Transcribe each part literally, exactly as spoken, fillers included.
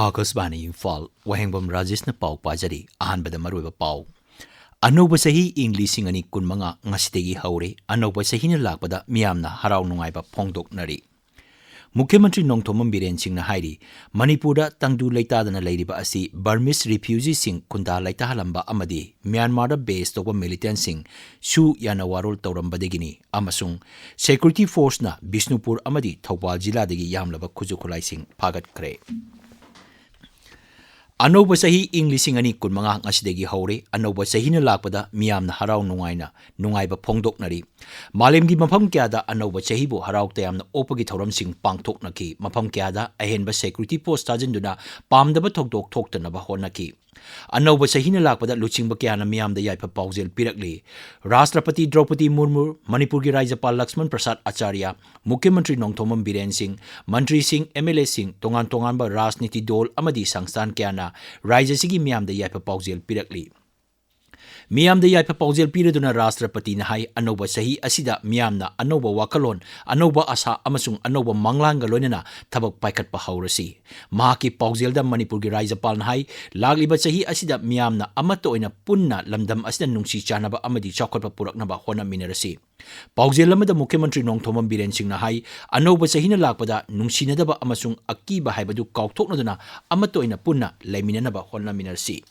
ꯑꯥꯀꯥꯁꯕꯥꯅꯤ ꯏꯝꯐꯥꯜ, ꯋꯥꯍꯦꯡꯕꯝ ꯔꯥꯖꯦꯁꯅ ꯄꯥꯎ ꯄꯥꯖꯔꯤ꯫ ꯑꯍꯥꯟꯕꯗ ꯃꯔꯨꯑꯣꯏꯕ ꯄꯥꯎ꯫ ꯑꯅꯧꯕ ꯆꯍꯤ ꯏꯪ ꯂꯤꯁꯤꯡ ꯑꯅꯤ ꯀꯨꯟꯃꯉꯥ ꯉꯁꯤꯗꯒꯤ ꯍꯧꯔꯦ꯫ ꯑꯅꯧꯕ ꯆꯍꯤꯅ ꯂꯥꯛꯄꯗ ꯃꯤꯌꯥꯝꯅ ꯍꯔꯥꯎ ꯅꯨꯡꯉꯥꯏꯕ ꯐꯣꯡꯗꯣꯛꯅꯔꯤ꯫ ꯃꯨꯈ꯭ꯌ ꯃꯟꯇ꯭ꯔꯤ ꯅꯣꯡꯊꯣꯝꯕꯝ ꯕꯤꯔꯦꯟ ꯁꯤꯡꯅ ꯍꯥꯏꯔꯤ, ꯃꯅꯤꯄꯨꯔꯗ ꯇꯪꯗꯨ ꯂꯩꯇꯥꯗꯅ ꯂꯩꯔꯤꯕ ꯑꯁꯤ ꯕꯔꯃꯤꯁ ꯔꯤꯐ꯭ꯌꯨꯖꯤꯁꯤꯡ ꯈꯨꯟꯗꯥ ꯂꯩꯇꯥꯍꯜꯂꯝꯕ ꯑꯃꯗꯤ ꯃ꯭ꯌꯥꯟꯃꯥꯔꯗ ꯕꯦꯁ ꯇꯧꯕ ꯃꯤꯂꯤꯇꯦꯟꯁꯤꯡ ꯁꯨ ꯌꯥꯅ ꯋꯥꯔꯣꯜ ꯇꯧꯔꯝꯕꯗꯒꯤꯅꯤ ꯑꯃꯁꯨꯡ ꯁꯦꯀ꯭ꯌꯨꯔꯤꯇꯤ ꯐꯣꯔꯁꯅ ꯕꯤꯁꯅꯨꯄꯨꯔ ꯑꯃꯗꯤ ꯊꯧꯕꯥꯜ ꯖꯤꯂꯥꯗꯒꯤ ꯌꯥꯝꯂꯕ ꯈꯨꯠꯁꯨ ꯈꯨꯠꯂꯥꯏꯁꯤꯡ ꯐꯥꯒꯠꯈ꯭ꯔꯦ꯫ ꯑꯅꯧꯕ ꯆꯍꯤ ꯏꯪ ꯂꯤꯁꯤꯡ ꯑꯅꯤ ꯀꯨꯟꯃꯉꯥ ꯉꯁꯤꯗꯒꯤ ꯍꯧꯔꯦ꯫ ꯑꯅꯧꯕ ꯆꯍꯤꯅ ꯂꯥꯛꯄꯗ ꯃꯤꯌꯥꯝꯅ ꯍꯔꯥꯎ ꯅꯨꯡꯉꯥꯏꯅ ꯅꯨꯡꯉꯥꯏꯕ ꯐꯣꯡꯗꯣꯛꯅꯔꯤ꯫ ꯃꯥꯂꯦꯝꯒꯤ ꯃꯐꯝ ꯀꯌꯥꯗ ꯑꯅꯧꯕ ꯆꯍꯤꯕꯨ ꯍꯔꯥꯎ ꯇꯌꯥꯝꯅ ꯑꯣꯛꯄꯒꯤ ꯊꯧꯔꯝꯁꯤꯡ ꯄꯥꯡꯊꯣꯛꯅꯈꯤ꯫ ꯃꯐꯝ ꯀꯌꯥꯗ ꯑꯍꯦꯟꯕ ꯁꯦꯀ꯭ꯌꯨꯔꯤꯇꯤ ꯐꯣꯔꯁ ꯊꯥꯖꯤꯟꯗꯨꯅ ꯄꯥꯝꯗꯕ ꯊꯧꯗꯣꯛ ꯊꯣꯛꯇꯅꯕ ꯍꯣꯠꯅꯈꯤ꯫ ꯑꯅꯧꯕ ꯆꯍꯤꯅ ꯂꯥꯛꯄꯗ ꯂꯨꯆꯤꯡꯕ ꯀꯌꯥꯅ ꯃꯤꯌꯥꯝꯗ ꯌꯥꯏꯐ ꯄꯥꯎꯖꯦꯜ ꯄꯤꯔꯛꯂꯤ꯫ ꯔꯥꯁꯇ꯭ꯔꯄꯇꯤ ꯗ꯭ꯔꯧꯄꯗꯤ ꯃꯨꯔꯃꯨ, ꯃꯅꯤꯄꯨꯔꯒꯤ ꯔꯥꯖ꯭ꯌꯄꯥꯜ ꯂꯛꯁꯃꯟ ꯄ꯭ꯔꯁꯥꯗ ꯑꯆꯥꯔꯌ, ꯃꯨꯈ꯭ꯌ ꯃꯟꯇ꯭ꯔꯤ ꯅꯣꯡꯊꯣꯝꯕꯝ ꯕꯤꯔꯦꯟ ꯁꯤꯡ, ꯃꯟꯇ꯭ꯔꯤꯁꯤꯡ, ꯑꯦꯝ ꯑꯦꯜ ꯑꯦꯁꯤꯡ, ꯇꯣꯉꯥꯟ ꯇꯣꯉꯥꯟꯕ ꯔꯥꯖꯅꯤꯇꯤ ꯗꯣꯜ ꯑꯃꯗꯤ ꯁꯪꯁꯊꯥꯟ ꯀꯌꯥꯅ ꯔꯥꯖ꯭ꯌ ꯑꯁꯤꯒꯤ ꯃꯤꯌꯥꯝꯗ ꯌꯥꯏꯐ ꯄꯥꯎꯖꯦꯜ ꯄꯤꯔꯛꯂꯤ꯫ ꯃꯤꯌꯥꯝꯗ ꯌꯥꯏꯐ ꯄꯥꯎꯖꯦꯜ ꯄꯤꯔꯗꯨꯅ ꯔꯥꯁꯇ꯭ꯔꯄꯇꯤꯅ ꯍꯥꯏ, ꯑꯅꯧꯕ ꯆꯍꯤ ꯑꯁꯤꯗ ꯃꯤꯌꯥꯝꯅ ꯑꯅꯧꯕ ꯋꯥꯈꯜꯂꯣꯟ, ꯑꯅꯧꯕ ꯑꯁꯥ ꯑꯃꯁꯨꯡ ꯑꯅꯧꯕ ꯃꯪꯂꯥꯟꯒ ꯂꯣꯏꯅꯅ ꯊꯕꯛ ꯄꯥꯏꯈꯠꯄ ꯍꯧꯔꯁꯤ꯫ ꯃꯍꯥꯛꯀꯤ ꯄꯥꯎꯖꯦꯜꯗ ꯃꯅꯤꯄꯨꯔꯒꯤ ꯔꯥꯖ꯭ꯌꯄꯥꯜꯅ ꯍꯥꯏ, ꯂꯥꯛꯂꯤꯕ ꯆꯍꯤ ꯑꯁꯤꯗ ꯃꯤꯌꯥꯝꯅ ꯑꯃꯠꯇ ꯑꯣꯏꯅ ꯄꯨꯟꯅ ꯂꯝꯗꯝ ꯑꯁꯤꯗ ꯅꯨꯡꯁꯤ ꯆꯥꯟꯅꯕ ꯑꯃꯗꯤ ꯆꯥꯎꯈꯠꯄ ꯄꯨꯔꯛꯅꯕ ꯍꯣꯠꯅꯃꯤꯟꯅꯔꯁꯤ꯫ ꯄꯥꯎꯖꯦꯜ ꯑꯃꯗ ꯃꯨꯈ꯭ꯌ ꯃꯟꯇ꯭ꯔꯤ ꯅꯣꯡꯊꯣꯝꯕꯝ ꯕꯤꯔꯦꯟ ꯁꯤꯡꯅ ꯍꯥꯏ, ꯑꯅꯧꯕ ꯆꯍꯤꯅ ꯂꯥꯛꯄꯗ ꯅꯨꯡꯁꯤꯅꯗꯕ ꯑꯃꯁꯨꯡ ꯑꯀꯤꯕ ꯍꯥꯏꯕꯗꯨ ꯀꯥꯎꯊꯣꯛꯅꯗꯨꯅ ꯑꯃꯠꯇ ꯑꯣꯏꯅ ꯄꯨꯟꯅ ꯂꯩꯃꯤꯟꯅꯅꯕ ꯍꯣꯠꯅꯃꯤꯟꯅꯔꯁꯤ꯫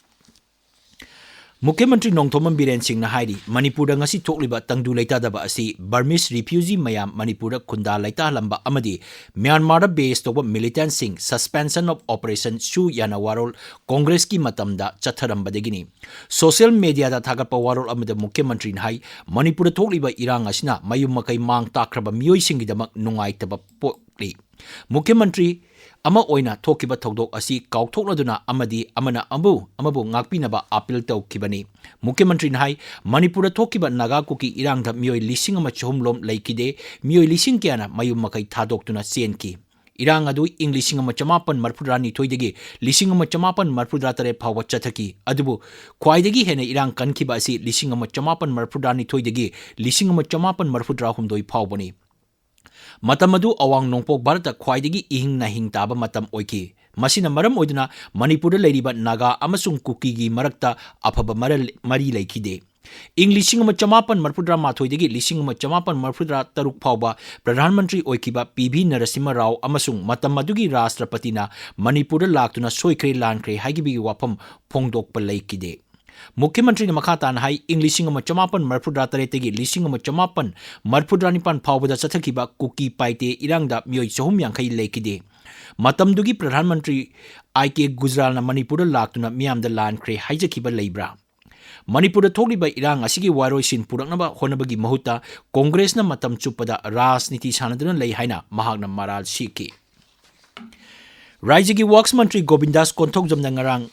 ꯃꯨꯈ꯭ꯌ ꯃꯟꯇ꯭ꯔꯤ ꯅꯣꯡꯊꯣꯝꯕꯝ ꯕꯤꯔꯦꯟ ꯁꯤꯡꯅ ꯍꯥꯏꯔꯤ, ꯃꯅꯤꯄꯨꯔꯗ ꯉꯁꯤ ꯊꯣꯛꯂꯤꯕ ꯇꯪꯗꯨ ꯂꯩꯇꯥꯗꯕ ꯑꯁꯤ ꯕꯔꯃꯤꯁ ꯔꯤꯐ꯭ꯌꯨꯖꯤ ꯃꯌꯥꯝ ꯃꯅꯤꯄꯨꯔꯗ ꯈꯨꯟꯗꯥ ꯂꯩꯇꯥꯍꯜꯂꯝꯕ ꯑꯃꯗꯤ ꯃ꯭ꯌꯥꯟꯃꯥꯔꯗ ꯕꯦꯁ ꯇꯧꯕ ꯃꯤꯂꯤꯇꯦꯟꯁꯤꯡ ꯁꯁꯄꯦꯟꯁꯟ ꯑꯣꯐ ꯑꯣꯄꯔꯦꯁꯟ ꯁꯨ ꯌꯥꯅ ꯋꯥꯔꯣꯜ ꯀꯣꯡꯒ꯭ꯔꯦꯁꯀꯤ ꯃꯇꯝꯗ ꯆꯠꯊꯔꯝꯕꯗꯒꯤꯅꯤ꯫ ꯁꯣꯁꯤꯌꯦꯜ ꯃꯦꯗꯤꯌꯥꯗ ꯊꯥꯒꯠꯄ ꯋꯥꯔꯣꯜ ꯑꯃꯗ ꯃꯨꯈ꯭ꯌ ꯃꯟꯇ꯭ꯔꯤꯅ ꯍꯥꯏ, ꯃꯅꯤꯄꯨꯔꯗ ꯊꯣꯛꯂꯤꯕ ꯏꯔꯥꯡ ꯑꯁꯤꯅ ꯃꯌꯨꯝ ꯃꯀꯩ ꯃꯥꯡ ꯇꯥꯛꯈ꯭ꯔꯕ ꯃꯤꯑꯣꯏꯁꯤꯡꯒꯤꯗꯃꯛ ꯅꯨꯡꯉꯥꯏꯇꯕ ꯄꯣꯛꯂꯤ꯫ ꯃꯨꯈ꯭ꯌ ꯃꯟꯇ꯭ꯔꯤ ꯑꯃ ꯑꯣꯏꯅ ꯊꯣꯛꯈꯤꯕ ꯊꯧꯗꯣꯛ ꯑꯁꯤ ꯀꯥꯎꯊꯣꯛꯅꯗꯨꯅ ꯑꯃꯗꯤ ꯑꯃꯅ ꯑꯃꯕꯨ ꯑꯃꯕꯨ ꯉꯥꯛꯄꯤꯅꯕ ꯑꯥꯄꯤꯜ ꯇꯧꯈꯤꯕꯅꯤ꯫ ꯃꯨꯈ꯭ꯌ ꯃꯟꯇ꯭ꯔꯤꯅ ꯍꯥꯏ, ꯃꯅꯤꯄꯨꯔꯗ ꯊꯣꯛꯈꯤꯕ ꯅꯥꯒꯥ ꯀꯨꯀꯤ ꯏꯔꯥꯡꯗ ꯃꯤꯑꯣꯏ ꯂꯤꯁꯤꯡ ꯑꯃ ꯆꯍꯨꯝ ꯂꯣꯝ ꯂꯩꯈꯤꯗꯦ, ꯃꯤꯑꯣꯏ ꯂꯤꯁꯤꯡ ꯀꯌꯥꯅ ꯃꯌꯨꯝ ꯃꯀꯩ ꯊꯥꯗꯣꯛꯇꯨꯅ ꯆꯦꯟꯈꯤ꯫ ꯏꯔꯥꯡ ꯑꯗꯨ ꯏꯪ ꯂꯤꯁꯤꯡ ꯑꯃ ꯆꯃꯥꯄꯟ ꯃꯔꯤꯐꯨꯇꯔꯥ ꯅꯤꯊꯣꯏꯗꯒꯤ ꯂꯤꯁꯤꯡ ꯑꯃ ꯆꯃꯥꯄꯟ ꯃꯔꯤꯐꯨꯇꯔꯥ ꯇꯔꯦꯠ ꯐꯥꯎꯕ ꯆꯠꯊꯈꯤ꯫ ꯑꯗꯨꯕꯨ ꯈ꯭ꯋꯥꯏꯗꯒꯤ ꯍꯦꯟꯅ ꯏꯔꯥꯡ ꯀꯟꯈꯤꯕ ꯑꯁꯤ ꯂꯤꯁꯤꯡ ꯑꯃ ꯆꯃꯥꯄꯟ ꯃꯔꯤꯐꯨꯇꯔꯥ ꯅꯤꯊꯣꯏꯗꯒꯤ ꯂꯤꯁꯤꯡ ꯑꯃ ꯆꯃꯥꯄꯟ ꯃꯔꯤꯐꯨꯇꯔꯥ ꯍꯨꯝꯗꯣꯏ ꯐꯥꯎꯕꯅꯤ꯫ ꯃꯇꯝ ꯑꯗꯨ ꯑꯋꯥꯡ ꯅꯣꯡꯄꯣꯛ ꯚꯥꯔꯠꯇ ꯈ꯭ꯋꯥꯏꯗꯒꯤ ꯏꯍꯤꯡ ꯅꯥꯍꯤꯡ ꯇꯥꯕ ꯃꯇꯝ ꯑꯣꯏꯈꯤ꯫ ꯃꯁꯤꯅ ꯃꯔꯝ ꯑꯣꯏꯗꯨꯅ ꯃꯅꯤꯄꯨꯔꯗ ꯂꯩꯔꯤꯕ ꯅꯥꯒꯥ ꯑꯃꯁꯨꯡ ꯀꯨꯀꯤꯒꯤ ꯃꯔꯛꯇ ꯑꯐꯕ ꯃꯔꯜ-, ꯃꯔꯤ ꯂꯩꯈꯤꯗꯦ꯫ ꯏꯪ ꯂꯤꯁꯤꯡ ꯑꯃ ꯆꯃꯥꯄꯟ ꯃꯔꯤꯐꯨꯇꯔꯥ ꯃꯥꯊꯣꯏꯗꯒꯤ ꯂꯤꯁꯤꯡ ꯑꯃ ꯆꯃꯥꯄꯟ ꯃꯔꯤꯐꯨꯇꯔꯥ ꯇꯔꯨꯛ ꯐꯥꯎꯕ ꯄ꯭ꯔꯙꯥꯟ ꯃꯟꯇ꯭ꯔꯤ ꯑꯣꯏꯈꯤꯕ ꯄꯤ ꯚꯤ ꯅꯔꯁꯤꯝꯍ ꯔꯥꯎ ꯑꯃꯁꯨꯡ ꯃꯇꯝ ꯑꯗꯨꯒꯤ ꯔꯥꯁꯇ꯭ꯔꯄꯇꯤꯅ ꯃꯅꯤꯄꯨꯔꯗ ꯂꯥꯛꯇꯨꯅ ꯁꯣꯏꯈ꯭ꯔꯦ ꯂꯥꯟꯈ꯭ꯔꯦ ꯍꯥꯏꯈꯤꯕꯒꯤ ꯋꯥꯐꯝ ꯐꯣꯡꯗꯣꯛꯄ ꯂꯩꯈꯤꯗꯦ꯫ ꯃꯨꯈ꯭ꯌ ꯃꯟꯇ꯭ꯔꯤꯅ ꯃꯈꯥ ꯇꯥꯅ ꯍꯥꯏ, ꯏꯪ ꯂꯤꯁꯤꯡ ꯑꯃ ꯆꯃꯥꯄꯟ ꯃꯔꯤꯐꯨꯇꯔꯥ ꯇꯔꯦꯠꯇꯒꯤ ꯂꯤꯁꯤꯡ ꯑꯃ ꯆꯃꯥꯄꯟ ꯃꯔꯤꯐꯨꯇꯔꯥ ꯅꯤꯄꯥꯟ ꯐꯥꯎꯕꯗ ꯆꯠꯊꯈꯤꯕ ꯀꯨꯀꯤ ꯄꯥꯏꯇꯦ ꯏꯔꯥꯡꯗ ꯃꯤꯑꯣꯏ ꯆꯍꯨꯝ ꯌꯥꯡꯈꯩ ꯂꯩꯈꯤꯗꯦ꯫ ꯃꯇꯝꯗꯨꯒꯤ ꯄ꯭ꯔꯙꯥꯟ ꯃꯟꯇ꯭ꯔꯤ ꯑꯥꯏ ꯀꯦ ꯒꯨꯖꯔꯥꯜꯅ ꯃꯅꯤꯄꯨꯔꯗ ꯂꯥꯛꯇꯨꯅ ꯃꯤꯌꯥꯝꯗ ꯂꯥꯟꯈ꯭ꯔꯦ ꯍꯥꯏꯖꯈꯤꯕ ꯂꯩꯕ꯭ꯔꯥ? ꯃꯅꯤꯄꯨꯔꯗ ꯊꯣꯛꯂꯤꯕ ꯏꯔꯥꯡ ꯑꯁꯤꯒꯤ ꯋꯥꯔꯣꯏꯁꯤꯟ ꯄꯨꯔꯛꯅꯕ ꯍꯣꯠꯅꯕꯒꯤ ꯃꯍꯨꯠꯇ ꯀꯣꯡꯒ꯭ꯔꯦꯁꯅ ꯃꯇꯝ ꯆꯨꯞꯄꯗ ꯔꯥꯖꯅꯤꯇꯤ ꯁꯥꯟꯅꯗꯨꯅ ꯂꯩ ꯍꯥꯏꯅ ꯃꯍꯥꯛꯅ ꯃꯔꯥꯜ ꯁꯤꯈꯤ꯫ ꯔꯥꯖ꯭ꯌꯒꯤ ꯋꯥꯔꯛꯁ ꯃꯟꯇ꯭ꯔꯤ ꯒꯣꯕꯤꯟꯗꯥꯁ ꯀꯣꯟꯊꯧꯖꯝꯅ ꯉꯔꯥꯡ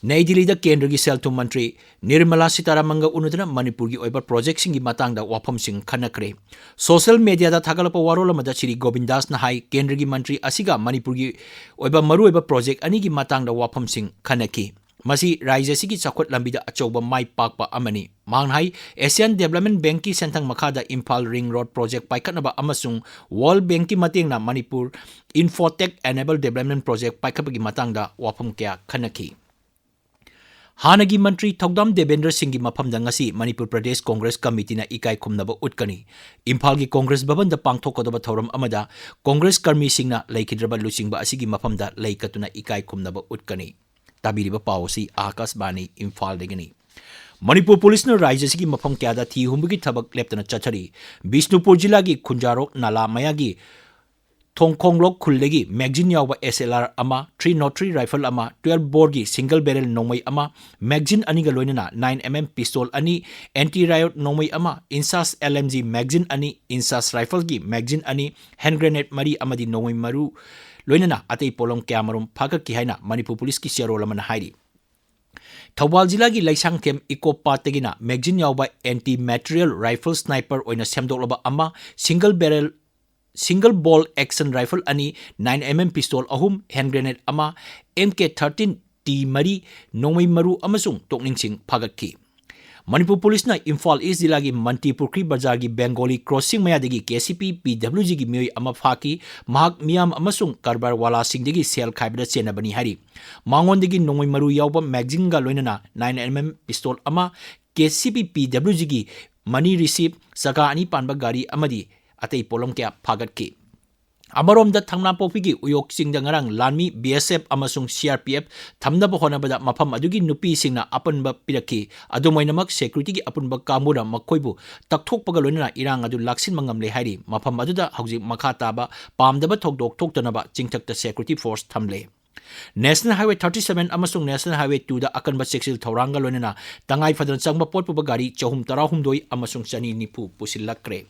ꯅꯩ ꯗꯤꯜꯂꯤꯗ ꯀꯦꯟꯗ꯭ꯔꯒꯤ ꯁꯦꯜ ꯊꯨꯝ ꯃꯟꯇ꯭ꯔꯤ ꯅꯤꯔꯃꯂꯥ ꯁꯤꯇꯥꯔꯥꯃꯟꯒ ꯎꯅꯗꯨꯅ ꯃꯅꯤꯄꯨꯔꯒꯤ ꯑꯣꯏꯕ ꯄ꯭ꯔꯣꯖꯦꯛꯁꯤꯡꯒꯤ ꯃꯇꯥꯡꯗ ꯋꯥꯐꯝꯁꯤꯡ ꯈꯟꯅꯈ꯭ꯔꯦ꯫ ꯁꯣꯁꯤꯌꯦꯜ ꯃꯦꯗꯤꯌꯥꯗ ꯊꯥꯒꯠꯂꯛꯄ ꯋꯥꯔꯣꯜ ꯑꯃꯗ ꯁ꯭ꯔꯤ ꯒꯣꯕꯤꯟꯗꯥꯁꯅ ꯍꯥꯏ, ꯀꯦꯟꯗ꯭ꯔꯒꯤ ꯃꯟꯇ꯭ꯔꯤ ꯑꯁꯤꯒ ꯃꯅꯤꯄꯨꯔꯒꯤ ꯑꯣꯏꯕ ꯃꯔꯨꯑꯣꯏꯕ ꯄ꯭ꯔꯣꯖꯦꯛ ꯑꯅꯤꯒꯤ ꯃꯇꯥꯡꯗ ꯋꯥꯐꯝꯁꯤꯡ ꯈꯟꯅꯈꯤ꯫ ꯃꯁꯤ ꯔꯥꯖ꯭ꯌ ꯑꯁꯤꯒꯤ ꯆꯥꯎꯈꯠ ꯂꯝꯕꯤꯗ ꯑꯆꯧꯕ ꯃꯥꯏ ꯄꯥꯛꯄ ꯑꯃꯅꯤ꯫ ꯃꯍꯥꯛꯅ ꯍꯥꯏ, ꯑꯦꯁꯤꯌꯥꯟ ꯗꯦꯕꯂꯞꯃꯦꯟ ꯕꯦꯡꯛꯀꯤ ꯁꯦꯟꯊꯪ ꯃꯈꯥꯗ ꯏꯝꯐꯥꯜ ꯔꯤꯡ ꯔꯣꯗ ꯄ꯭ꯔꯣꯖꯦꯛ ꯄꯥꯏꯈꯠꯅꯕ ꯑꯃꯁꯨꯡ ꯋꯥꯔꯜꯗ ꯕꯦꯡꯛꯀꯤ ꯃꯇꯦꯡꯅ ꯃꯅꯤꯄꯨꯔ ꯏꯟꯐꯣꯇꯦꯛ ꯑꯦꯅꯦꯕꯜ ꯗꯦꯕꯂꯞꯃꯦꯟ ꯄ꯭ꯔꯣꯖꯦꯛ ꯄꯥꯏꯈꯠꯄꯒꯤ ꯃꯇꯥꯡꯗ ꯋꯥꯐꯝ ꯀꯌꯥ ꯈꯟꯅꯈꯤ꯫ ꯍꯥꯟꯅꯒꯤ ꯃꯟꯇ꯭ꯔꯤ ꯊꯧꯗꯥꯝ ꯗꯦꯕꯦꯟꯗ꯭ꯔ ꯁꯤꯡꯒꯤ ꯃꯐꯝꯗ ꯉꯁꯤ ꯃꯅꯤꯄꯨꯔ ꯄ꯭ꯔꯗꯦꯁ ꯀꯣꯡꯒ꯭ꯔꯦꯁ ꯀꯃꯤꯇꯤꯅ ꯏꯀꯥꯏ ꯈꯨꯝꯅꯕ ꯎꯠꯀꯅꯤ꯫ ꯏꯝꯐꯥꯜꯒꯤ ꯀꯣꯡꯒ꯭ꯔꯦꯁ ꯚꯕꯟꯗ ꯄꯥꯡꯊꯣꯛꯀꯗꯕ ꯊꯧꯔꯝ ꯑꯃꯗ ꯀꯣꯡꯒ꯭ꯔꯦꯁ ꯀꯔꯃꯤꯁꯤꯡꯅ ꯂꯩꯈꯤꯗ꯭ꯔꯕ ꯂꯨꯆꯤꯡꯕ ꯑꯁꯤꯒꯤ ꯃꯐꯝꯗ ꯂꯩ ꯀꯠꯇꯨꯅ ꯏꯀꯥꯏ ꯈꯨꯝꯅꯕ ꯎꯠꯀꯅꯤ꯫ ꯇꯥꯕꯤꯔꯤꯕ ꯄꯥꯎ ꯑꯁꯤ ꯑꯥꯀꯥꯁꯕꯥꯅꯤ ꯏꯝꯐꯥꯜꯗꯒꯤꯅꯤ꯫ ꯃꯅꯤꯄꯨꯔ ꯄꯨꯂꯤꯁꯅ ꯔꯥꯖ꯭ꯌ ꯑꯁꯤꯒꯤ ꯃꯐꯝ ꯀꯌꯥꯗ ꯊꯤ ꯍꯨꯝꯕꯒꯤ ꯊꯕꯛ ꯂꯦꯞꯇꯅ ꯆꯠꯊꯔꯤ꯫ ꯕꯤꯁꯅꯨꯄꯨꯔ ꯖꯤꯂꯥꯒꯤ ꯈꯨꯟꯖꯥꯔꯣꯛ ꯅꯥꯂꯥ ꯃꯌꯥꯒꯤ ꯊꯣꯡꯈꯣꯡꯂꯣꯛ ꯈꯨꯜꯗꯒꯤ ꯃꯦꯒꯖꯤꯟ ꯌꯥꯎꯕ ꯑꯦꯁ ꯑꯦꯜ ꯑꯥꯔ ꯑꯃ, ꯊ꯭ꯔꯤ ꯅꯣꯠ ꯊ꯭ꯔꯤ ꯔꯥꯏꯐꯜ ꯑꯃ, ꯇ꯭ꯋꯦꯜꯐ ꯕꯣꯔꯒꯤ ꯁꯤꯡꯒꯜ ꯕꯦꯔꯦꯜ ꯅꯣꯡꯃꯩ ꯑꯃ, ꯃꯦꯒꯖꯤꯟ ꯑꯅꯤꯒ ꯂꯣꯏꯅꯅ ꯅꯥꯏꯟ ꯑꯦꯝ ꯑꯦꯝ ꯄꯤꯁꯇꯣꯜ ꯑꯅꯤ, ꯑꯦꯟꯇꯤ ꯔꯥꯏꯌꯣꯠ ꯅꯣꯡꯃꯩ ꯑꯃ, ꯏꯟꯁꯥꯁ ꯑꯦꯜ ꯑꯦꯝ ꯖꯤ ꯃꯦꯒꯖꯤꯟ ꯑꯅꯤ, ꯏꯟꯁꯥꯁ ꯔꯥꯏꯐꯜꯒꯤ ꯃꯦꯒꯖꯤꯟ ꯑꯅꯤ, ꯍꯦꯟ ꯒ꯭ꯔꯦꯅꯦꯗ ꯃꯔꯤ ꯑꯃꯗꯤ ꯅꯣꯡꯃꯩ ꯃꯔꯨ ꯂꯣꯏꯅꯅ ꯑꯇꯩ ꯄꯣꯠꯂꯝ ꯀꯌꯥꯃꯔꯨꯝ ꯐꯥꯒꯠꯈꯤ ꯍꯥꯏꯅ ꯃꯅꯤꯄꯨꯔ ꯄꯨꯂꯤꯁꯀꯤ ꯆꯦꯔꯣꯜ ꯑꯃꯅ ꯍꯥꯏꯔꯤ꯫ ꯊꯧꯕꯥꯜ ꯖꯤꯂꯥꯒꯤ ꯂꯩꯁꯥꯡꯊꯦꯝ ꯏꯀꯣ ꯄꯥꯠꯇꯒꯤꯅ ꯃꯦꯒꯖꯤꯟ ꯌꯥꯎꯕ ꯑꯦꯟꯇꯤ ꯃꯦꯇꯔꯤꯌꯦꯜ ꯔꯥꯏꯐꯜ ꯁ꯭ꯅꯥꯏꯄꯔ ꯑꯣꯏꯅ ꯁꯦꯝꯗꯣꯛꯂꯕ ꯑꯃ, ꯁꯤꯡꯒꯜ ꯕꯦꯔꯦꯜ, ꯁꯤꯡꯒꯜ ꯕꯣꯜ ꯑꯦꯛꯁꯟ ꯔꯥꯏꯐꯜ ꯑꯅꯤ, ꯅꯥꯏꯟ ꯑꯦꯝ ꯑꯦꯝ ꯄꯤꯁꯇꯣꯜ ꯑꯍꯨꯝ, ꯍꯦꯟ ꯒ꯭ꯔꯦꯅꯦꯗ ꯑꯃ, ꯑꯦꯝ ꯀꯦ ꯊꯥꯔꯇꯤꯟ ꯇꯤ ꯃꯔꯤ, ꯅꯣꯡꯃꯩ ꯃꯔꯨ ꯑꯃꯁꯨꯡ ꯇꯣꯛꯅꯤꯡꯁꯤꯡ ꯐꯥꯒꯠꯈꯤ꯫ ꯃꯅꯤꯄꯨꯔ ꯄꯨꯂꯤꯁꯅ ꯏꯝꯐꯥꯜ ꯏꯁ ꯖꯤꯂꯥꯒꯤ ꯃꯟꯇꯤꯄꯨꯈ꯭ꯔꯤ ꯕꯖꯥꯔꯒꯤ ꯕꯦꯡꯒꯣꯂꯤ ꯀ꯭ꯔꯣꯁꯤꯡ ꯃꯌꯥꯗꯒꯤ ꯀꯦ ꯁꯤ ꯄꯤ ꯄꯤ ꯗꯕ꯭ꯂꯤꯎ ꯖꯤꯒꯤ ꯃꯤꯑꯣꯏ ꯑꯃ ꯐꯥꯈꯤ꯫ ꯃꯍꯥꯛ ꯃꯤꯌꯥꯝ ꯑꯃꯁꯨꯡ ꯀꯔꯕꯥꯔ ꯋꯥꯂꯥꯁꯤꯡꯗꯒꯤ ꯁꯦꯜ ꯈꯥꯏꯕꯗ ꯆꯦꯟꯅꯕꯅꯤ ꯍꯥꯏꯔꯤ꯫ ꯃꯉꯣꯟꯗꯒꯤ ꯅꯣꯡꯃꯩ ꯃꯔꯨ ꯌꯥꯎꯕ ꯃꯦꯒꯖꯤꯟꯒ ꯂꯣꯏꯅꯅ ꯅꯥꯏꯟ ꯑꯦꯝ ꯑꯦꯝ ꯄꯤꯁꯇꯣꯜ ꯑꯃ, ꯀꯦ ꯁꯤ ꯄꯤ ꯄꯤ ꯗꯕ꯭ꯂꯤꯎ ꯖꯤꯒꯤ ꯃꯅꯤ ꯔꯤꯁꯤꯞ, ꯆꯀꯥ ꯑꯅꯤ ꯄꯥꯟꯕ ꯒꯥꯔꯤ ꯑꯃꯗꯤ ꯑꯇꯩ ꯄꯣꯠꯂꯝ ꯀꯌꯥ ꯐꯥꯒꯠꯈꯤ꯫ ꯑꯃꯔꯣꯝꯗ, ꯊꯝꯅꯥꯄꯣꯛꯄꯤꯒꯤ ꯎꯌꯣꯛ ꯆꯤꯡꯗ ꯉꯔꯥꯡ ꯂꯥꯟꯃꯤ, ꯕꯤ ꯑꯦꯁ ꯑꯦꯐ ꯑꯃꯁꯨꯡ ꯁꯤ ꯑꯥꯔ ꯄꯤ ꯑꯦꯐ ꯊꯝꯅꯕ ꯍꯣꯠꯅꯕꯗ ꯃꯐꯝ ꯑꯗꯨꯒꯤ ꯅꯨꯄꯤꯁꯤꯡꯅ ꯑꯄꯟꯕ ꯄꯤꯔꯛꯈꯤ꯫ ꯑꯗꯨꯝ ꯑꯣꯏꯅꯃꯛ, ꯁꯦꯀ꯭ꯌꯨꯔꯤꯇꯤꯒꯤ ꯑꯄꯨꯟꯕ ꯀꯥꯡꯕꯨꯅ ꯃꯈꯣꯏꯕꯨ ꯇꯛꯊꯣꯛꯄꯒ ꯂꯣꯏꯅꯅ ꯏꯔꯥꯡ ꯑꯗꯨ ꯂꯥꯛꯁꯤꯟꯕ ꯉꯝꯂꯦ ꯍꯥꯏꯔꯤ꯫ ꯃꯐꯝ ꯑꯗꯨꯗ ꯍꯧꯖꯤꯛ ꯃꯈꯥ ꯇꯥꯕ ꯄꯥꯝꯗꯕ ꯊꯧꯗꯣꯛ ꯊꯣꯛꯇꯅꯕ ꯆꯤꯡꯊꯛꯇ ꯁꯦꯀ꯭ꯌꯨꯔꯤꯇꯤ ꯐꯣꯔꯁ ꯊꯝꯂꯦ꯫ ꯅꯦꯁꯅꯦꯜ ꯍꯥꯏꯋꯦ ꯊꯥꯔꯇꯤ ꯁꯚꯦꯟ ꯑꯃꯁꯨꯡ ꯅꯦꯁꯅꯦꯜ ꯍꯥꯏꯋꯦ ꯇꯨꯗ ꯑꯀꯟꯕ ꯆꯦꯛꯁꯤꯜ ꯊꯧꯔꯥꯡꯒ ꯂꯣꯏꯅꯅ ꯇꯉꯥꯏ ꯐꯗꯅ ꯆꯪꯕ ꯄꯣꯠ ꯄꯨꯕ ꯒꯥꯔꯤ ꯆꯍꯨꯝ ꯇꯔꯥꯍꯨꯝꯗꯣꯏ ꯑꯃꯁꯨꯡ ꯆꯅꯤ ꯅꯤꯐꯨ ꯄꯨꯁꯤꯜꯂꯛꯈ꯭ꯔꯦ꯫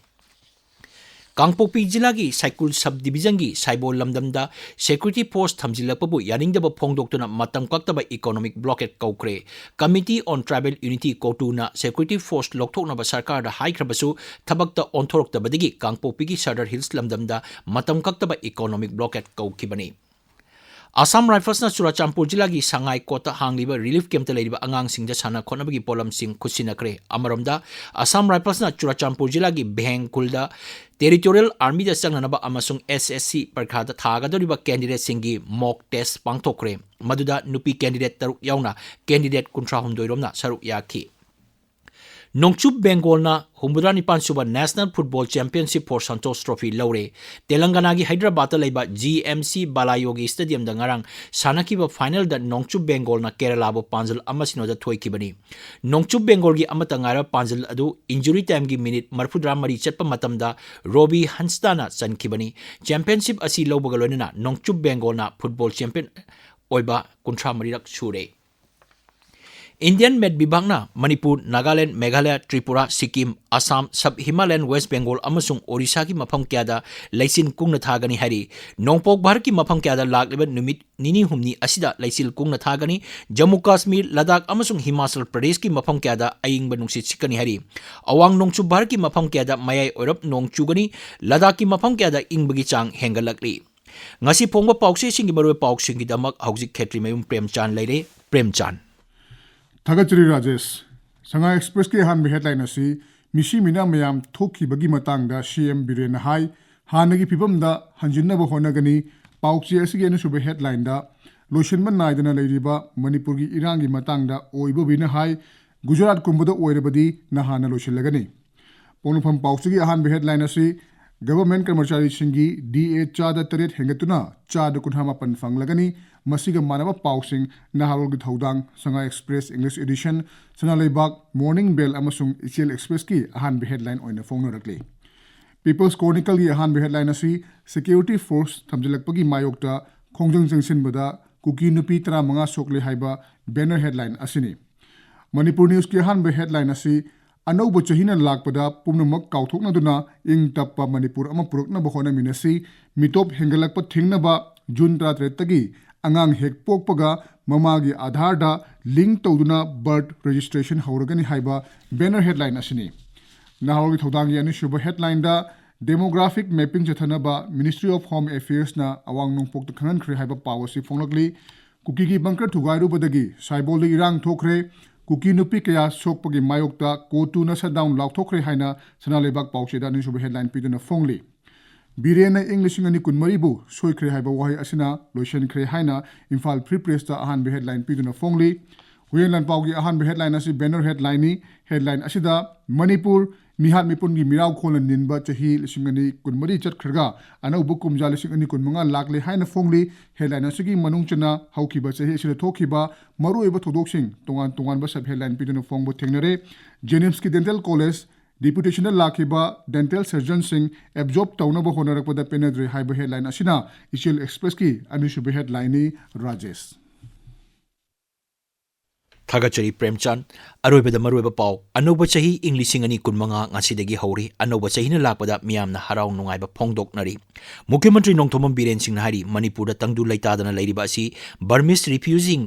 ꯀꯥꯡꯄꯣꯛꯄꯤ ꯖꯤꯂꯥꯒꯤ ꯁꯥꯏꯀꯨꯜ ꯁꯕ ꯗꯤꯕꯤꯖꯟꯒꯤ ꯁꯥꯏꯕꯣꯜ ꯂꯝꯗꯝꯗ ꯁꯦꯀ꯭ꯌꯨꯔꯤꯇꯤ ꯐꯣꯔꯁ ꯊꯝꯖꯤꯜꯂꯛꯄꯕꯨ ꯌꯥꯅꯤꯡꯗꯕ ꯐꯣꯡꯗꯣꯛꯇꯨꯅ ꯃꯇꯝ ꯀꯛꯇꯕ ꯏꯀꯣꯅꯣꯃꯤꯛ ꯕ꯭ꯂꯣꯀꯦꯠ ꯀꯧꯈ꯭ꯔꯦ꯫ Committee on Tribal Unity, ꯀꯣꯇꯨꯅ ꯁꯦꯀ꯭ꯌꯨꯔꯤꯇꯤ ꯐꯣꯔꯁ ꯂꯧꯊꯣꯛꯅꯕ ꯁꯔꯀꯥꯔꯗ ꯍꯥꯏꯈ꯭ꯔꯕꯁꯨ ꯊꯕꯛꯇ ꯑꯣꯟꯊꯣꯔꯛꯇꯕꯗꯒꯤ ꯀꯥꯡꯄꯣꯛꯄꯤꯒꯤ ꯁꯗꯔ ꯍꯤꯜꯁ ꯂꯝꯗꯝꯗ ꯃꯇꯝ ꯀꯛꯇꯕ ꯏꯀꯣꯅꯣꯃꯤꯛ ꯕ꯭ꯂꯣꯀꯦꯠ ꯀꯧꯈꯤꯕꯅꯤ꯫ ꯑꯁꯥꯝ ꯔꯥꯏꯐꯜꯁꯅ ꯆꯨꯔꯥꯆꯥꯟꯄꯨꯔ ꯖꯤꯂꯥꯒꯤ ꯁꯉꯥꯏ ꯀꯣꯠꯇ ꯍꯥꯡꯂꯤꯕ ꯔꯤꯂꯤꯐ ꯀꯦꯝꯞꯇ ꯂꯩꯔꯤꯕ ꯑꯉꯥꯡꯁꯤꯡꯗ ꯁꯥꯟꯅ ꯈꯣꯠꯅꯕꯒꯤ ꯄꯣꯠꯂꯝꯁꯤꯡ ꯈꯨꯠꯁꯤꯟꯅꯈ꯭ꯔꯦ꯫ ꯑꯃꯔꯣꯝꯗ, ꯑꯁꯥꯝ ꯔꯥꯏꯐꯜꯁꯅ ꯆꯨꯔꯥꯆꯥꯟꯄꯨꯔ ꯖꯤꯂꯥꯒꯤ ꯚꯦꯡ ꯈꯨꯜꯗ ꯇꯦꯔꯤꯇꯣꯔꯤꯌꯦꯜ ꯑꯥꯔꯃꯤꯗ ꯆꯪꯅꯅꯕ ꯑꯃꯁꯨꯡ ꯑꯦꯁ ꯑꯦꯁ ꯁꯤ ꯄꯔꯤꯈꯥꯗ ꯊꯥꯒꯗꯧꯔꯤꯕ ꯀꯦꯟꯗꯤꯗꯦꯠꯁꯤꯡꯒꯤ ꯃꯣꯛ ꯇꯦꯁ ꯄꯥꯡꯊꯣꯛꯈ꯭ꯔꯦ꯫ ꯃꯗꯨꯗ ꯅꯨꯄꯤ ꯀꯦꯟꯗꯤꯗꯦꯠ ꯇꯔꯨꯛ ꯌꯥꯎꯅ ꯀꯦꯟꯗꯤꯗꯦꯠ ꯀꯨꯟꯊ꯭ꯔꯥ ꯍꯨꯝꯗꯣꯏ ꯔꯣꯝꯅ ꯁꯔꯨꯛ ꯌꯥꯈꯤ꯫ ꯅꯣꯡꯆꯨꯞ ꯕꯦꯡꯒꯣꯜꯅ ꯍꯨꯝꯐꯨꯇꯔꯥ ꯅꯤꯄꯥꯟ ꯁꯨꯕ National Football Championship for Santosh Trophy ꯂꯧꯔꯦ꯫ ꯇꯦꯂꯪꯒꯥꯅꯥꯒꯤ ꯍꯩꯗ꯭ꯔꯕꯥꯗꯇ ꯂꯩꯕ ꯖꯤ ꯑꯦꯝ ꯁꯤ ꯕꯥꯂꯥꯌꯣꯒꯤ ꯁ꯭ꯇꯦꯗꯤꯌꯝꯗ ꯉꯔꯥꯡ ꯁꯥꯟꯅꯈꯤꯕ ꯐꯥꯏꯅꯦꯜꯗ ꯅꯣꯡꯆꯨꯞ ꯕꯦꯡꯒꯣꯜꯅ ꯀꯦꯔꯂꯥꯕꯨ ꯄꯥꯟꯖꯜ ꯑꯃ ꯁꯤꯅꯣꯗ ꯊꯣꯏꯈꯤꯕꯅꯤ꯫ ꯅꯣꯡꯆꯨꯞ ꯕꯦꯡꯒꯣꯜꯒꯤ ꯑꯃꯠꯇ ꯉꯥꯏꯔꯕ ꯄꯥꯟꯖꯜ ꯑꯗꯨ ꯏꯟꯖꯨꯔꯤ ꯇꯥꯏꯝꯒꯤ ꯃꯤꯅꯤꯠ ꯃꯔꯤꯐꯨꯇꯔꯥ ꯃꯔꯤ ꯆꯠꯄ ꯃꯇꯝꯗ ꯔꯣꯕꯤ ꯍꯟꯁꯇꯥꯅ ꯆꯟꯈꯤꯕꯅꯤ꯫ ꯆꯦꯝꯄꯤꯌꯟꯁꯤꯞ ꯑꯁꯤ ꯂꯧꯕꯒ ꯂꯣꯏꯅꯅ ꯅꯣꯡꯆꯨꯞ ꯕꯦꯡꯒꯣꯜꯅ ꯐꯨꯠꯕꯣꯜ ꯆꯦꯝꯄꯤꯌꯟ ꯑꯣꯏꯕ ꯀꯨꯟꯊ꯭ꯔꯥ ꯃꯔꯤꯔꯛ ꯁꯨꯔꯦ꯫ ꯏꯟꯗꯤꯌꯟ ꯃꯦꯠ ꯕꯤꯚꯥꯒꯅ ꯃꯅꯤꯄꯨꯔ, ꯅꯥꯒꯥꯂꯦꯟꯗ, ꯃꯦꯘꯥꯂꯌꯥ, ꯇ꯭ꯔꯤꯄꯨꯔꯥ, ꯁꯤꯛꯀꯤꯝ, ꯑꯁꯥꯝ, ꯁꯕ ꯍꯤꯃꯥꯂꯌꯟ ꯋꯦꯁ ꯕꯦꯡꯒꯣꯜ ꯑꯃꯁꯨꯡ ꯑꯣꯔꯤꯁꯥꯒꯤ ꯃꯐꯝ ꯀꯌꯥꯗ ꯂꯩꯆꯤꯟ ꯀꯨꯡꯅ ꯊꯥꯒꯅꯤ ꯍꯥꯏꯔꯤ꯫ ꯅꯣꯡꯄꯣꯛ ꯚꯥꯔꯠꯀꯤ ꯃꯐꯝ ꯀꯌꯥꯗ ꯂꯥꯛꯂꯤꯕ ꯅꯨꯃꯤꯠ ꯅꯤꯅꯤ ꯍꯨꯝꯅꯤ ꯑꯁꯤꯗ ꯂꯩꯆꯤꯜ ꯀꯨꯡꯅ ꯊꯥꯒꯅꯤ꯫ ꯖꯝꯃꯨ ꯀꯥꯁꯃꯤꯔ, ꯂꯗꯥꯈ ꯑꯃꯁꯨꯡ ꯍꯤꯃꯥꯆꯜ ꯄ꯭ꯔꯗꯦꯁꯀꯤ ꯃꯐꯝ ꯀꯌꯥꯗ ꯑꯏꯪꯕ ꯅꯨꯡꯁꯤꯠ ꯁꯤꯠꯀꯅꯤ ꯍꯥꯏꯔꯤ꯫ ꯑꯋꯥꯡ ꯅꯣꯡꯆꯨꯞ ꯚꯥꯔꯠꯀꯤ ꯃꯐꯝ ꯀꯌꯥꯗ ꯃꯌꯥꯏ ꯑꯣꯏꯔꯞ ꯅꯣꯡ ꯆꯨꯒꯅꯤ꯫ ꯂꯗꯥꯈꯀꯤ ꯃꯐꯝ ꯀꯌꯥꯗ ꯏꯪꯕꯒꯤ ꯆꯥꯡ ꯍꯦꯟꯒꯠꯂꯛꯂꯤ꯫ ꯉꯁꯤ ꯐꯣꯡꯕ ꯄꯥꯎꯆꯦꯁꯤꯡꯒꯤ ꯃꯔꯨꯑꯣꯏꯕ ꯄꯥꯎꯁꯤꯡꯒꯤꯗꯃꯛ ꯍꯧꯖꯤꯛ ꯈꯦꯇ꯭ꯔꯤꯃꯌꯨꯝ ꯄ꯭ꯔꯦꯝꯆꯥꯟ ꯂꯩꯔꯦ꯫ ꯄ꯭ꯔꯦꯝꯆꯥꯟ꯫ ꯊꯥꯒꯠꯆꯔꯤ ꯔꯥꯖꯦꯁ꯫ ꯁꯉꯥꯏ ꯑꯦꯛꯁꯄ꯭ꯔꯦꯁꯀꯤ ꯑꯍꯥꯟꯕ ꯍꯦꯗꯂꯥꯏꯟ ꯑꯁꯤ ꯃꯤꯁꯤ ꯃꯤꯅꯥ ꯃꯌꯥꯝ ꯊꯣꯛꯈꯤꯕꯒꯤ ꯃꯇꯥꯡꯗ ꯁꯤ ꯑꯦꯝ ꯕꯤꯔꯦꯟꯅ ꯍꯥꯏ, ꯍꯥꯟꯅꯒꯤ ꯐꯤꯕꯝꯗ ꯍꯟꯖꯤꯟꯅꯕ ꯍꯣꯠꯅꯒꯅꯤ꯫ ꯄꯥꯎꯆꯦ ꯑꯁꯤꯒꯤ ꯑꯅꯤꯁꯨꯕ ꯍꯦꯗꯂꯥꯏꯟꯗ ꯂꯣꯏꯁꯤꯟꯕ ꯅꯥꯏꯗꯅ ꯂꯩꯔꯤꯕ ꯃꯅꯤꯄꯨꯔꯒꯤ ꯏꯔꯥꯡꯒꯤ ꯃꯇꯥꯡꯗ ꯑꯣꯏꯕꯕꯤꯅ ꯍꯥꯏ, ꯒꯨꯖꯔꯥꯠꯀꯨꯝꯕꯗ ꯑꯣꯏꯔꯕꯗꯤ ꯅꯍꯥꯟꯅ ꯂꯣꯏꯁꯤꯜꯂꯒꯅꯤ꯫ ꯄꯣꯛꯅꯐꯝ ꯄꯥꯎꯆꯦꯒꯤ ꯑꯍꯥꯟꯕ ꯍꯦꯗꯂꯥꯏꯟ ꯑꯁꯤ ꯒꯚꯔꯟꯃꯦꯟꯠ ꯀꯔꯃꯆꯥꯔꯤꯁꯤꯡꯒꯤ ꯗꯤ ꯑꯦ ꯆꯥꯗ ꯇꯔꯦꯠ ꯍꯦꯟꯒꯠꯇꯨꯅ ꯆꯥꯗ ꯀꯨꯟꯊ꯭ꯔꯥ ꯃꯥꯄꯟ ꯐꯪꯂꯒꯅꯤ꯫ ꯃꯁꯤꯒ ꯃꯥꯟꯅꯕ ꯄꯥꯎꯁꯤꯡ ꯅꯍꯥꯔꯣꯜꯒꯤ ꯊꯧꯗꯥꯡ, ꯁꯉꯥꯏ ꯑꯦꯛꯁꯄ꯭ꯔꯦꯁ ꯏꯪꯂꯤꯁ ꯏꯗꯤꯁꯟ, ꯁꯅꯥꯂꯩꯕꯥꯛ, ꯃꯣꯔꯅꯤꯡ ꯕꯦꯜ ꯑꯃꯁꯨꯡ ꯏꯆꯦꯜ ꯑꯦꯛꯁꯄ꯭ꯔꯦꯁꯀꯤ ꯑꯍꯥꯟꯕ ꯍꯦꯗꯂꯥꯏꯟ ꯑꯣꯏꯅ ꯐꯣꯡꯅꯔꯛꯂꯤ꯫ ꯄꯤꯄꯜꯁ ꯀ꯭ꯔꯣꯅꯤꯀꯜꯒꯤ ꯑꯍꯥꯟꯕ ꯍꯦꯗꯂꯥꯏꯟ ꯑꯁꯤ ꯁꯦꯀ꯭ꯌꯨꯔꯤꯇꯤ ꯐꯣꯔꯁ ꯊꯝꯖꯤꯜꯂꯛꯄꯒꯤ ꯃꯥꯌꯣꯛꯇ ꯈꯣꯡꯖꯪ ꯆꯪꯁꯤꯟꯕꯗ ꯀꯨꯀꯤ ꯅꯨꯄꯤ ꯇꯔꯥꯃꯉꯥ ꯁꯣꯛꯂꯦ ꯍꯥꯏꯕ ꯕꯦꯅꯔ ꯍꯦꯗꯂꯥꯏꯟ ꯑꯁꯤꯅꯤ꯫ ꯃꯅꯤꯄꯨꯔ ꯅ꯭ꯌꯨꯁꯀꯤ ꯑꯍꯥꯟꯕ ꯍꯦꯗꯂꯥꯏꯟ ꯑꯁꯤ ꯑꯅꯧꯕ ꯆꯍꯤꯅ ꯂꯥꯛꯄꯗ ꯄꯨꯝꯅꯃꯛ ꯀꯥꯎꯊꯣꯛꯅꯗꯨꯅ ꯏꯪ ꯇꯞꯄ ꯃꯅꯤꯄꯨꯔ ꯑꯃ ꯄꯨꯔꯛꯅꯕ ꯍꯣꯠꯅꯃꯤꯟꯅꯁꯤ꯫ ꯃꯤꯇꯣꯞ ꯍꯦꯟꯒꯠꯂꯛꯄ ꯊꯤꯡꯅꯕ ꯖꯨꯟ ꯇꯔꯥꯇꯔꯦꯠꯇꯒꯤ ꯑꯉꯥꯡ ꯍꯦꯛ ꯄꯣꯛꯄꯒ ꯃꯃꯥꯒꯤ ꯑꯥꯙꯥꯔꯗ ꯂꯤꯡ ꯇꯧꯗꯨꯅ ꯕꯔꯊ ꯔꯦꯖꯤꯁꯇ꯭ꯔꯦꯁꯟ ꯍꯧꯔꯒꯅꯤ ꯍꯥꯏꯕ ꯕꯦꯅꯔ ꯍꯦꯗꯂꯥꯏꯟ ꯑꯁꯤꯅꯤ꯫ ꯅꯍꯥꯔꯣꯜꯒꯤ ꯊꯧꯗꯥꯡꯒꯤ ꯑꯅꯤꯁꯨꯕ ꯍꯦꯗꯂꯥꯏꯟꯗ ꯗꯦꯃꯣꯒ꯭ꯔꯥꯐꯤꯛ ꯃꯦꯄꯤꯡ ꯆꯠꯊꯅꯕ ꯃꯤꯅꯤꯁꯇ꯭ꯔꯤ ꯑꯣꯐ ꯍꯣꯝ ꯑꯦꯐꯤꯌꯔꯁꯅ ꯑꯋꯥꯡ ꯅꯣꯡꯄꯣꯛꯇ ꯈꯪꯍꯟꯈ꯭ꯔꯦ ꯍꯥꯏꯕ ꯄꯥꯎ ꯑꯁꯤ ꯐꯣꯡꯂꯛꯂꯤ꯫ ꯀꯨꯀꯤꯒꯤ ꯕꯪꯀꯔ ꯊꯨꯒꯥꯏꯔꯨꯕꯗꯒꯤ ꯁꯥꯏꯕꯣꯜꯗ ꯏꯔꯥꯡ ꯊꯣꯛꯈ꯭ꯔꯦ꯫ ꯀꯨꯀꯤ ꯅꯨꯄꯤ ꯀꯌꯥ ꯁꯣꯛꯄꯒꯤ ꯃꯥꯌꯣꯛꯇ ꯀꯣꯇꯨꯅ ꯁꯠꯗꯥꯎꯟ ꯂꯥꯎꯊꯣꯛꯈ꯭ꯔꯦ ꯍꯥꯏꯅ ꯁꯅꯥ ꯂꯩꯕꯥꯛ ꯄꯥꯎꯆꯦꯗ ꯑꯅꯤꯁꯨꯕ ꯍꯦꯗꯂꯥꯏꯟ ꯄꯤꯗꯨꯅ ꯐꯣꯡꯂꯤ꯫ ꯕꯤꯔꯦꯟꯅ ꯏꯪ ꯂꯤꯁꯤꯡ ꯑꯅꯤ ꯀꯨꯟꯃꯔꯤꯕꯨ ꯁꯣꯏꯈ꯭ꯔꯦ ꯍꯥꯏꯕ ꯋꯥꯍꯩ ꯑꯁꯤꯅ ꯂꯣꯏꯁꯤꯟꯈ꯭ꯔꯦ ꯍꯥꯏꯅ ꯏꯝꯐꯥꯜ ꯐ꯭ꯔꯤ ꯄ꯭ꯔꯦꯁꯇ ꯑꯍꯥꯟꯕ ꯍꯦꯗꯂꯥꯏꯟ ꯄꯤꯗꯨꯅ ꯐꯣꯡꯂꯤ꯫ ꯍꯨꯏꯌꯦꯟ ꯂꯥꯟꯄꯥꯎꯒꯤ ꯑꯍꯥꯟꯕ ꯍꯦꯗꯂꯥꯏꯟ ꯑꯁꯤ ꯕꯦꯅꯔ ꯍꯦꯗꯂꯥꯏꯟꯅꯤ꯫ ꯍꯦꯗꯂꯥꯏꯟ ꯑꯁꯤꯗ ꯃꯅꯤꯄꯨꯔ ꯃꯤꯍꯥꯠ ꯃꯤꯄꯨꯟꯒꯤ ꯃꯤꯔꯥꯎ ꯈꯣꯜꯅ ꯅꯤꯟꯕ ꯆꯍꯤ ꯂꯤꯁꯤꯡ ꯑꯅꯤ ꯀꯨꯟꯃꯔꯤ ꯆꯠꯈ꯭ꯔꯒ ꯑꯅꯧꯕ ꯀꯨꯝꯖꯥ ꯂꯤꯁꯤꯡ ꯑꯅꯤ ꯀꯨꯟꯃꯉꯥ ꯂꯥꯛꯂꯦ ꯍꯥꯏꯅ ꯐꯣꯡꯂꯤ꯫ ꯍꯦꯗꯂꯥꯏꯟ ꯑꯁꯤꯒꯤ ꯃꯅꯨꯡ ꯆꯟꯅ ꯍꯧꯈꯤꯕ ꯆꯍꯤ ꯑꯁꯤꯗ ꯊꯣꯛꯈꯤꯕ ꯃꯔꯨꯑꯣꯏꯕ ꯊꯧꯗꯣꯛꯁꯤꯡ ꯇꯣꯉꯥꯟ ꯇꯣꯉꯥꯟꯕ ꯁꯕ ꯍꯦꯗꯂꯥꯏꯟ ꯄꯤꯗꯨꯅ ꯐꯣꯡꯕ ꯊꯦꯡꯅꯔꯦ꯫ ꯖꯦꯅꯤꯝꯁꯀꯤ ꯗꯦꯟꯇꯦꯜ ꯀꯣꯂꯦꯖ ꯗꯤꯄ꯭ꯌꯨꯇꯦꯁꯟꯗ ꯂꯥꯛꯈꯤꯕ ꯗꯦꯟꯇꯦꯜ ꯁꯔꯖꯟꯁꯤꯡ ꯑꯦꯕꯖꯣꯔꯕ ꯇꯧꯅꯕ ꯍꯣꯠꯅꯔꯛꯄꯗ ꯄꯦꯟꯅꯗ꯭ꯔꯦ ꯍꯥꯏꯕ ꯍꯦꯗꯂꯥꯏꯟ ꯑꯁꯤꯅ ꯏꯆꯦꯜ ꯑꯦꯛꯁꯄ꯭ꯔꯦꯁꯀꯤ ꯑꯅꯤꯁꯨꯕ ꯍꯦꯗꯂꯥꯏꯟꯅꯤ꯫ ꯔꯥꯖꯦꯁ꯫ ꯊꯥꯒꯠꯆꯔꯤ ꯄ꯭ꯔꯦꯝꯆꯥꯟ꯫ ꯑꯔꯣꯏꯕꯗ ꯃꯔꯨꯑꯣꯏꯕ ꯄꯥꯎ꯫ ꯑꯅꯧꯕ ꯆꯍꯤ ꯏꯪ ꯂꯤꯁꯤꯡ ꯑꯅꯤ ꯀꯨꯟꯃꯉꯥ ꯉꯁꯤꯗꯒꯤ ꯍꯧꯔꯤ꯫ ꯑꯅꯧꯕ ꯆꯍꯤꯅ ꯂꯥꯛꯄꯗ ꯃꯤꯌꯥꯝꯅ ꯍꯔꯥꯎ ꯅꯨꯡꯉꯥꯏꯕ ꯐꯣꯡꯗꯣꯛꯅꯔꯤ꯫ ꯃꯨꯈ꯭ꯌ ꯃꯟꯇ꯭ꯔꯤ ꯅꯣꯡꯊꯣꯝꯕꯝ ꯕꯤꯔꯦꯟ ꯁꯤꯡꯅ ꯍꯥꯏꯔꯤ, ꯃꯅꯤꯄꯨꯔꯗ ꯇꯪꯗꯨ ꯂꯩꯇꯥꯗꯅ ꯂꯩꯔꯤꯕ ꯑꯁꯤ ꯕꯔꯃꯤꯁ ꯔꯤꯐ꯭ꯌꯨꯖꯤ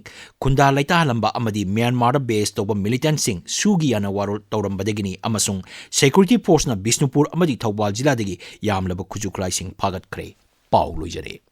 ꯈꯨꯟꯗꯥ ꯂꯩꯇꯥꯍꯜꯂꯝꯕ ꯑꯃꯗꯤ ꯃ꯭ꯌꯥꯟꯃꯥꯔꯗ ꯕꯦꯁ ꯇꯧꯕ ꯃꯤꯂꯤꯇꯦꯟꯠꯁꯤꯡ ꯁꯨꯒꯤ ꯌꯥꯅ ꯋꯥꯔꯣꯜ ꯇꯧꯔꯝꯕꯗꯒꯤꯅꯤ ꯑꯃꯁꯨꯡ ꯁꯦꯀ꯭ꯌꯨꯔꯤꯇꯤ ꯐꯣꯔꯁꯅ ꯕꯤꯁꯅꯨꯄꯨꯔ ꯑꯃꯗꯤ ꯊꯧꯕꯥꯜ ꯖꯤꯂꯥꯗꯒꯤ ꯌꯥꯝꯂꯕ ꯈꯨꯠꯁꯨ ꯈꯨꯠꯂꯥꯏꯁꯤꯡ ꯐꯥꯒꯠꯈ꯭ꯔꯦ꯫ ꯄꯥꯎ ꯂꯣꯏꯖꯔꯦ꯫